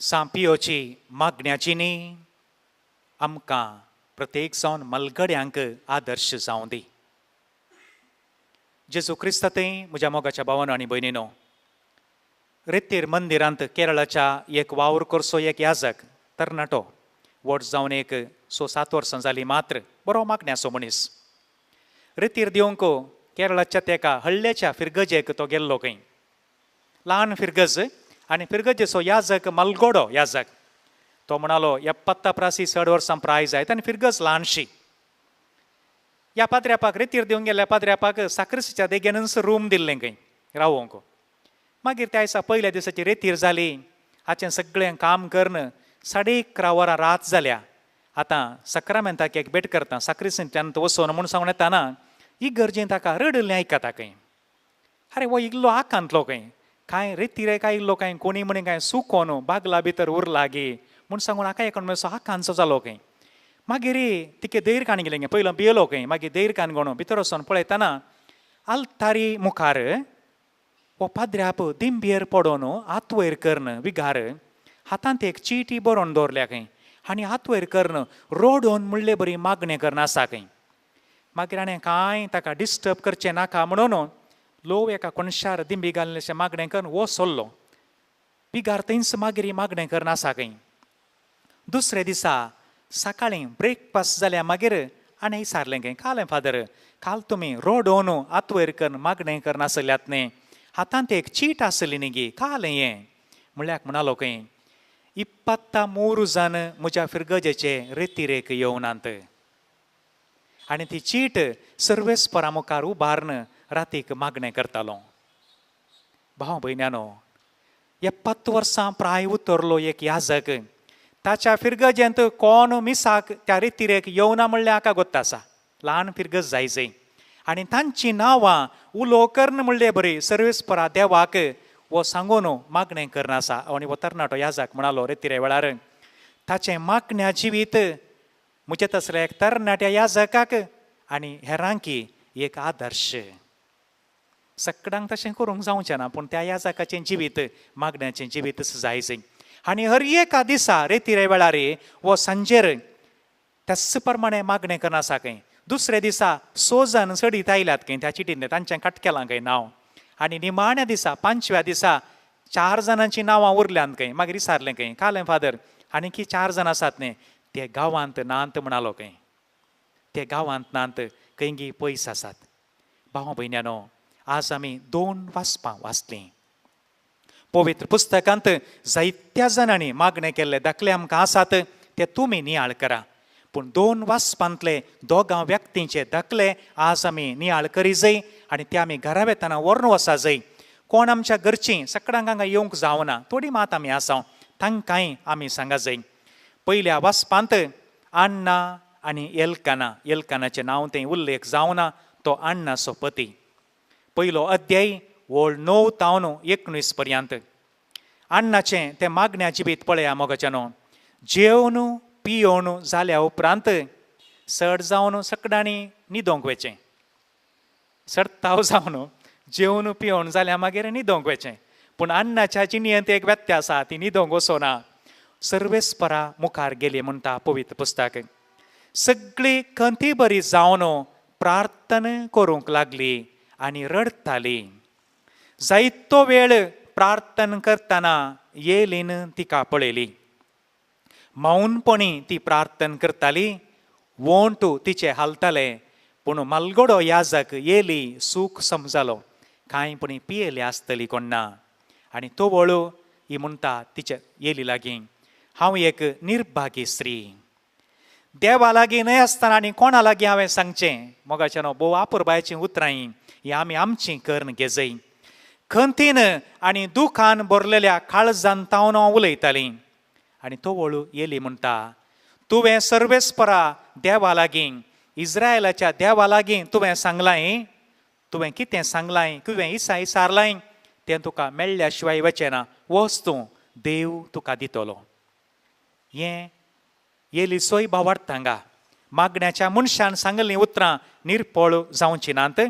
सांपियोची मागण्याची न्ही आमकां प्रत्येक जावन मलगड्यांक आदर्श जावं दी. जेजू क्रिस्ता थंय म्हज्या मोगाच्या भावानो आनी भयणीनो, रेतीर मंदिरांत केरळाच्या एक वावर करचो एक याजक तरणाटो, व्हड जावन एक 6-7 वर्सां जालीं मात्र, बरो मागण्याचो मनीस. रेतीर दिवंक केरळाच्या तेका हळ्ळेच्या फिरगजेक तो गेल्लो खंय, ल्हान फिरगज, आनी फिरगजेचो याजक मलगोडो याजक. तो म्हणालो 70 प्रासी चड वर्सां प्राय जायत आनी फिरगज ल्हानशी. ह्या पाद्र्यापाक रेतीर दिवंक गेल्ल्या पाद्र्यापाक साक्रिस्तीच्या देगेनच रूम दिल्लें खंय रावोंक. मागीर त्या दिसा पयल्या दिसाची रेतीर जाली, हाचें सगळें काम करून 11:30 वरां रात जाल्या. आतां सक्रामेंताक एक भेट करता साक्रिस्तींतल्यान वचोन म्हूण सांगून येताना ही गरजेन ताका रडल्लें आयकता खंय. आरे हो इल्लो आकांतलो खंय, कांय रेतीर काय इल्लो कांय कोणी म्हणी कांय सुकोन बागला भितर उरला गे म्हूण सांगून हाका एकूण मातसो आकांतसो जालो खंय. मागीर तिके धैर काण गेलें, पयलो भियेलो खंय, मागीर धैर कान गोणो भितर वचोन पळयतना आल्तारी मुखार हो पाद्र्याप दिंबेर पडोन हात वयर करून विगार हातांत एक चिटी बरोवन दवरल्या खंय आनी हात वयर करून रोडोन म्हणले बरी मागणें करून आसा खंय. मागीर हाणें कांय ताका डिस्टर्ब करचें नाका म्हणून लोव एका कोणशार दिंबी घालून मागणें करून वो सोल्लो. विगार थंयच मागीर मागणें करून आसा खंय. दुसरे दिसा सकाळीं ब्रेकफास्ट जाल्या मागीर आनी विचारलें खंय, कालें फादर काल तुमी रोडोन हात वयर करून मागणें करून आसल्यात न्ही, हातांत एक चीट आसली न्ही गी, कालें हें म्हणल्याक म्हणालो खंय 23 जाण म्हज्या फिरगजेचे रेतिरेक येवनात आनी ती चीट सर्वेस्परा मुखार उबारून रातीक मागणें करतालो. भाव भयण्यानो, 70 वर्सां प्राय उतरलो एक याजक, ताच्या फिरगजेंत कोण मिसाक त्या रेतिरेक येवना म्हणल्यार हाका गोत्त आसा, ल्हान फिरगज जाय जंय, आनी तांचीं नांवां उलो करून म्हणले बरी सर्वेस्परा देवाक वो सांगून मागणें करून आसा. आनी हो तरणाटो याजक म्हणालो रेतिरे वेळार ताचें मागण्या जिवीत म्हजे तसल्या एक तरणाट्या याजकाक आनी हेरांकी एक आदर्श. सगळ्यांक तशें करूंक जावचें ना, पूण त्या याजकाचें जिवीत मागण्याचें जिवीतच जाय जंय. आनी हर एका दिसा रेतिरे वेळार वो सांजेर त्याच प्रमाणे मागणें करून आसा खंय. दुसऱ्या दिसा 6 जाण चडीत आयल्यात खंय त्या चिटीन तांचें काट केलां खंय नांव, आनी निमाण्या दिसा 5व्या दिसा 4 जाणांचीं नांवां उरल्यांत खंय. मागीर विचारलें खंय, कालें फादर आनी 4 जाण आसात न्ही, ते गांवांत नात म्हणालो खंय, ते गांवांत नात खंयगी पयस आसात. भाव भयण्यानो, आज आमी 2 वाचपां वाचलीं. पवित्र पुस्तकांत जायत्या जाणांनी मागणें केल्ले दाखले आमकां आसात, ते तुमी नियाळ करा. पूण 2 वाचपांतले 2 व्यक्तींचे दाखले आज आमी नियाळ करी जाय आनी ते आमी घरा वेतना व्हरून वचा जाय. कोण आमच्या घरचीं सगळ्यांक हांगा येवंक जावना, थोडी मात आमी आसा, तांकांय आमी सांगा जाय. पयल्या वाचपांत अण्णा आनी एल्काना, एल्कानाचें नांव तें उल्लेख जावना, तो अण्णाचो पती. पयलो अध्याय ओळ 9 तावन 19 पर्यंत अण्णाचें तें मागण्या जिवीत पळया मोगाच्यानो. जेवन पियोवन जाल्या उपरांत सड जावन सगळ्यांनी न्हिदोंक वचें, सडताव जावन जेवन पियोवन जाल्या मागीर न्हिदोंक वचें. पूण अण्णाच्या जिणेंत एक व्यत्य आसा, ती न्हिदोंक वचना, सर्वेस्परा मुखार गेली म्हणटा पवित्र पुस्तक. सगळी खंती बरी जावन प्रार्थना करूंक लागली आनी रडटाली. जायतो वेळ प्रार्थना करतना येलीन तिका पळयली, मौनपणी ती प्रार्थना करताली, वोंट तिचे हालताले. पूण मालगोडो याजक येली सूख समजालो, कांय पणी पियेली आसतली कोण्णा. आनी तो वळू ही म्हणटा तिचे येली लागीं, हांव एक निर्भागी स्त्री, देवा लागीं न्हय आसतना आनी कोणा लागीं हांवें सांगचें. मोगाच्यानो, भोव आपुरबायचीं उतरां ही आमी आमचीं करून घेजय. खंतीन आनी दुखान भरलेल्या काळजान तावन हांव उलयतालीं. आनी तो वळू येली म्हणटा, तुवें सर्वेस्परा देवा लागीं, इस्रायलाच्या देवा लागीं तुवें सांगलां, तुवें कितें सांगलां, तुवें इसा इसारलां तें तुका मेळ्ळ्या शिवाय वचें ना, वच तूं, देव तुका दितलो. हें येलीचोय भावार्थ हांगा मागण्याच्या मनशान सांगल्लीं उतरां निरपळ जावचीं नात.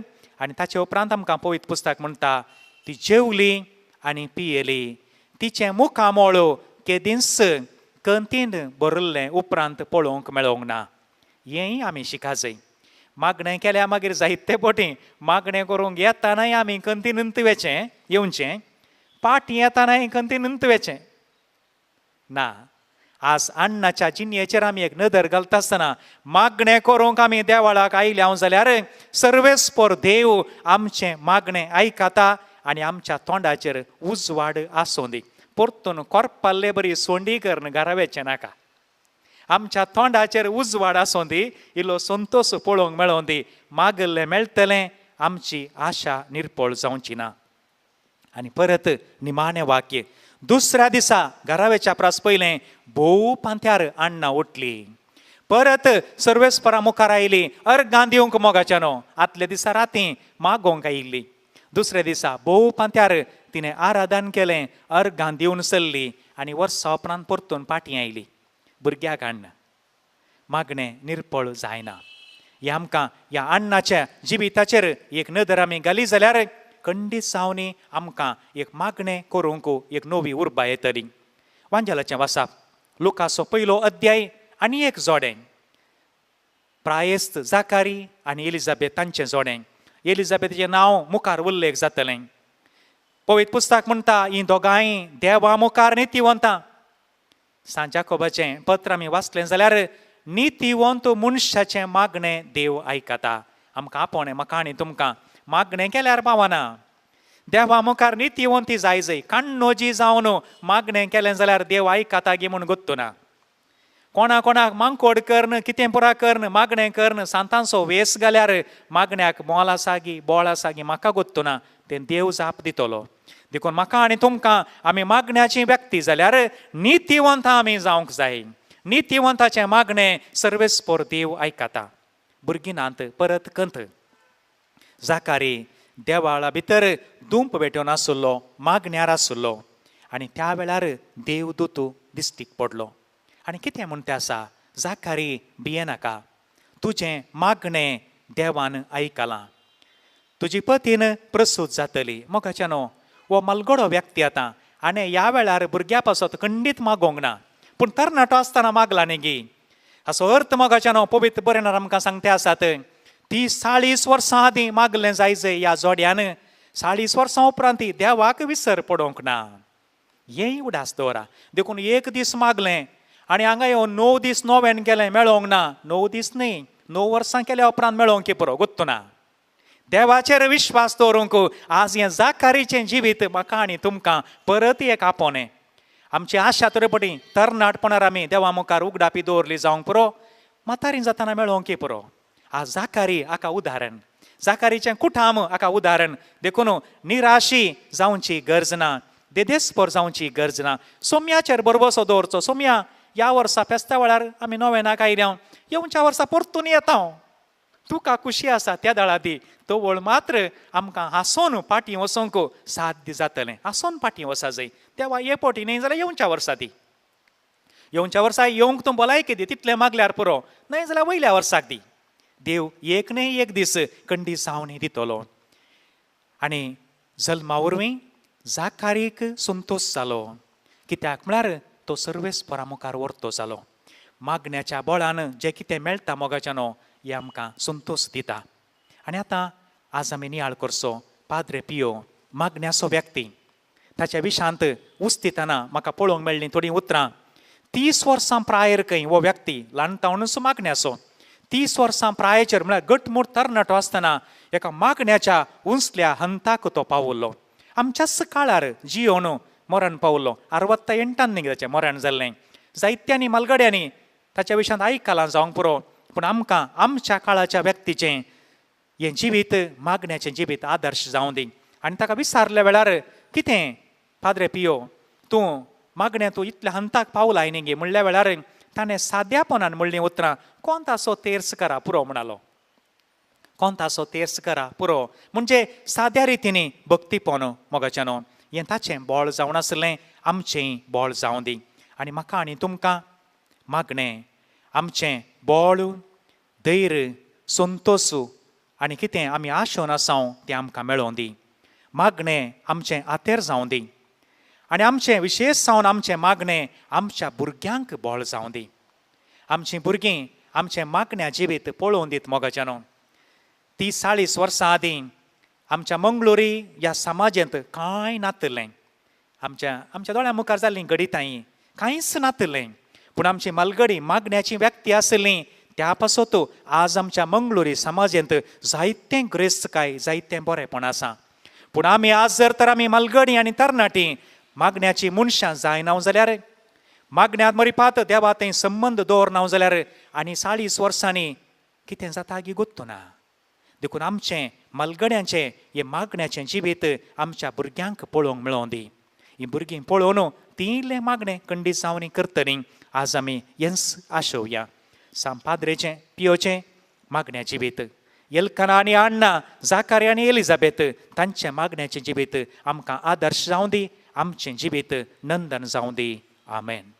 आनी ताचे उपरांत आमकां पवित्र पुस्तक म्हणटा, ती जेवली आनी पियेली, तिचें मुखामळ केदींच कंतीन भरिल्लें उपरांत पळोवंक मेळोंक ना. हेंय आमी शिकाजय. मागणें केल्या मागीर जायते पटी मागणें करूंक येतानाय आमी कंतीन वचें येवचें, पाटी येतानाय कंतीन वचें ना. आज अण्णाच्या जिणयेचेर आमी एक नदर घालता आसतना मागणें करूंक आमी देवाळाक आयले हांव जाल्यार सर्वेस्पर देव आमचें मागणें आयकता आनी आमच्या तोंडाचेर उजवाड आसूं दी. परतून कोरपाल्ले बरी सोंडी करून घरा वचचें नाका. आमच्या तोंडाचेर उजवाड आसूं दी, इल्लो संतोश पळोवंक मेळों दी, मागल्लें मेळटलें, आमची आशा निर्पळ जावची ना. आनी परत निमाणें वाक्य, दुसऱ्या दिसा घरावेच्या प्रास पयलें भोव पांथ्यार अण्णा उठली, परत सर्वेस्परा मुखार आयली अर्गां दिवंक मोगाच्यानो. आदल्या दिसा राती मागोवंक आयिल्ली, दुसऱ्या दिसा भोव पांथ्यार तिणें आराधन केलें, अर्गां दिवन सरली आनी वर्सा उपरांत परतून पाटी आयली. भुरग्याक अण्णा मागणें निर्पळ जायना. हें आमकां ह्या अण्णाच्या जिविताचेर एक नदर आमी घाली जाल्यार खंडीत जावनी आमकां एक मागणें करूंक एक नवी उर्बा येतली. वांजेलाचें वासाप, लुकाचो पयलो अध्याय आनी एक जोडें, प्रायेस्त जाकारी आनी एलिजाबेथ तांचें जोडें. एलिजाबेथीचें नांव मुखार उल्लेख जातलें. पवित्र पुस्तक म्हणटा हीं दोगांय देवा मुखार नितीवंतां. सांत जाकोबाचें पत्र आमी वाचलें जाल्यार नितीवंत मनशाचें मागणें देव आयकता. आमकां आपोवणें म्हाका आनी तुमकां मागणें केल्यार पावना. देवा मुखार नितीवंती जाय जय काण्णोजी जावन मागणें केलें जाल्यार देव आयकता गी म्हूण गोत्तुना. कोणा कोणाक मांकोड करून कितें पुरा करून मागणें करून सांतांचो वेस घाल्यार मागण्याक मोल आसा गी बोळ आसा गी म्हाका गोत्तुना, तें देव जाप दितलो. देखून म्हाका आनी तुमकां आमी मागण्याची व्यक्ती जाल्यार नितीवंतां आमी जावंक जाय. नितीवंताचें मागणें सर्वेस्पर देव आयकता. भुरगीं नात परत कंत. जाकारी देवाळा भितर दुंप भेटोवन आसलो, मागण्यार आसलो आनी त्या वेळार देवदूत दिश्टीक पडलो आनी कितें म्हणटा आसा, जाकारी भियेनाका, तुजें मागणें देवान आयकलां, तुजी पतीन प्रसूत जातली. मोगाच्यानो हो मलगडो व्यक्ती आतां आनी ह्या वेळार भुरग्या पासत खंडीत मागोंक ना, पूण तरणाटो आसतना मागला न्ही गी. हाचो अर्थ मोगाच्यानो पवित्र बरयणार आमकां सांगते आसात, 30-40 वर्सां आदीं मागलें जाय जय ह्या जोड्यान, 40 वर्सां उपरांत देवाक विसर पडोवंक ना. हेंय उडास दवरा. देखून एक दीस मागलें आनी हांगा येवन 9 दीस नोवेन केलें मेळोंक ना, 9 दीस न्ही 9 वर्सां केल्या उपरांत मेळोंक की पुरो गोत्तू ना. देवाचेर विश्वास दवरूंक आज हें जाकारीचें जिवीत म्हाका आनी तुमकां परत एक आपोवणें. आमची आशा तरेपटी तरणाटपणार आमी देवा मुखार उगडापी दवरली जावंक पुरो, म्हातारी जातना मेळोंक की पुरो. आज जाकारी हाका उदाहरण, जाकारीचें कुठाम हाका उदाहरण. देखून निराशी जावची गरज ना, देदेस्पर जावची गरज ना. सोम्याचेर बरबसो दवरचो. सोम्या ह्या वर्सा फेस्ता वेळार आमी नोवेनाक आयल्या, येवच्या वर्सा परतून येता हांव, तुका खुशी आसा त्या दळा दी. तवळ मात्र आमकां हांसोन पाटी वचोंक साध्य जातलें. हांसोन पाटी वचा जाय तेवा हे पोटी न्ही जाल्यार येवच्या वर्सा दी, येवच्या वर्सा येवंक तूं भलायकी दी, तितलें मागल्यार पुरो, न्हय जाल्यार वयल्या वर्साक दी. देव एक न्हय एक दीस कंडी जावन दितलो. आनी जल्मा वरवीं जाकारीक संतोश जालो, कित्याक म्हळ्यार तो सर्वेस्परा मुखार वर्तो जालो. मागण्याच्या बळान जें कितें मेळटा मोगाच्यानो हें आमकां संतोश दिता. आनी आतां आज आमी नियाळ करचो पाद्रे पियो मागण्याचो व्यक्ती. ताच्या विशांत उस्तितना म्हाका पळोवंक मेळ्ळीं थोडीं उतरां. 30 वर्सां प्रायर खंय हो व्यक्ती ल्हानतावनूच मागण्याचो. 30 वर्सां प्रायेचेर म्हळ्यार गटमूट तरणाटो आसतना एका मागण्याच्या उंचल्या हंताक तो पावल्लो. आमच्याच काळार जियोन मरण पावलो. 68 न्ही ताचें मरण जाल्लें. जायत्यांनी मालगड्यांनी ताच्या विशयांत आयकलां जावंक पुरो, पूण आमकां आमच्या काळाच्या व्यक्तीचें हें जिवीत मागण्याचें जिवीत आदर्श जावं दी. आनी ताका विचारल्या वेळार कितें पाद्रे पियो तूं मागण्या तूं इतल्या हंताक पावलाय न्ही गे म्हणल्या वेळार ताणें साद्यापणान म्हणलीं उतरां, कोण ताचो तेर्स करा पुरो म्हणालो. कोण ताचो तेर्स करा पुरो म्हणजे साद्या रितीनी भक्तीपण मोगाच्यानो हें ताचें बळ जावन आसलें, आमचेंय बळ जावं दी. आनी म्हाका आनी तुमकां मागणें आमचें बळ, धैर्य, संतोश आनी कितें आमी आशोन आसाव तें आमकां मेळों दी. मागणें आमचें आतेर जावं दी. आनी आमचें विशेश जावन आमचें मागणें आमच्या भुरग्यांक बळ जावं दी. आमचीं भुरगीं आमचें मागण्या जिवीत पळोवन दीत मोगाच्यानो. 30-40 वर्सां आदीं आमच्या मंगळुरी ह्या समाजेंत कांय नातिल्लें. आमच्या आमच्या दोळ्या मुखार जाल्लीं घडितां हीं कांयच नातिल्लें. पूण आमची मालगडी मागण्याची व्यक्ती आशिल्ली त्या पासत आज आमच्या मंगळुरी समाजेंत जायतें ग्रेस्तकाय, जायतें बरेंपण आसा. पूण आमी आज जर तर आमी मालगडी आनी तरणाटी मागण्याची मनशां जायना जाल्यार, मागण्यांत मरिपात देवा थंय संबंद दवरना जाल्यार आनी 40 वर्सांनी कितें जाता गी गोत्तू ना. देखून आमचें मालगड्यांचें हें मागण्याचें जिवीत आमच्या भुरग्यांक पळोवंक मेळोवं दी. हीं भुरगीं पळोवन तीं इल्लें मागणें खंडीत जावन करतलीं. आज आमी हेंच आशोवया. सांपाद्रेचें पियोचें मागण्या जिवीत, एलकाना आनी अण्णा, जाकारी आनी एलिजाबेथ तांचें मागण्याचें जिवीत आमकां आदर्श जावं दी. आमचें जिवीत नंदन जावं दी. आमेन.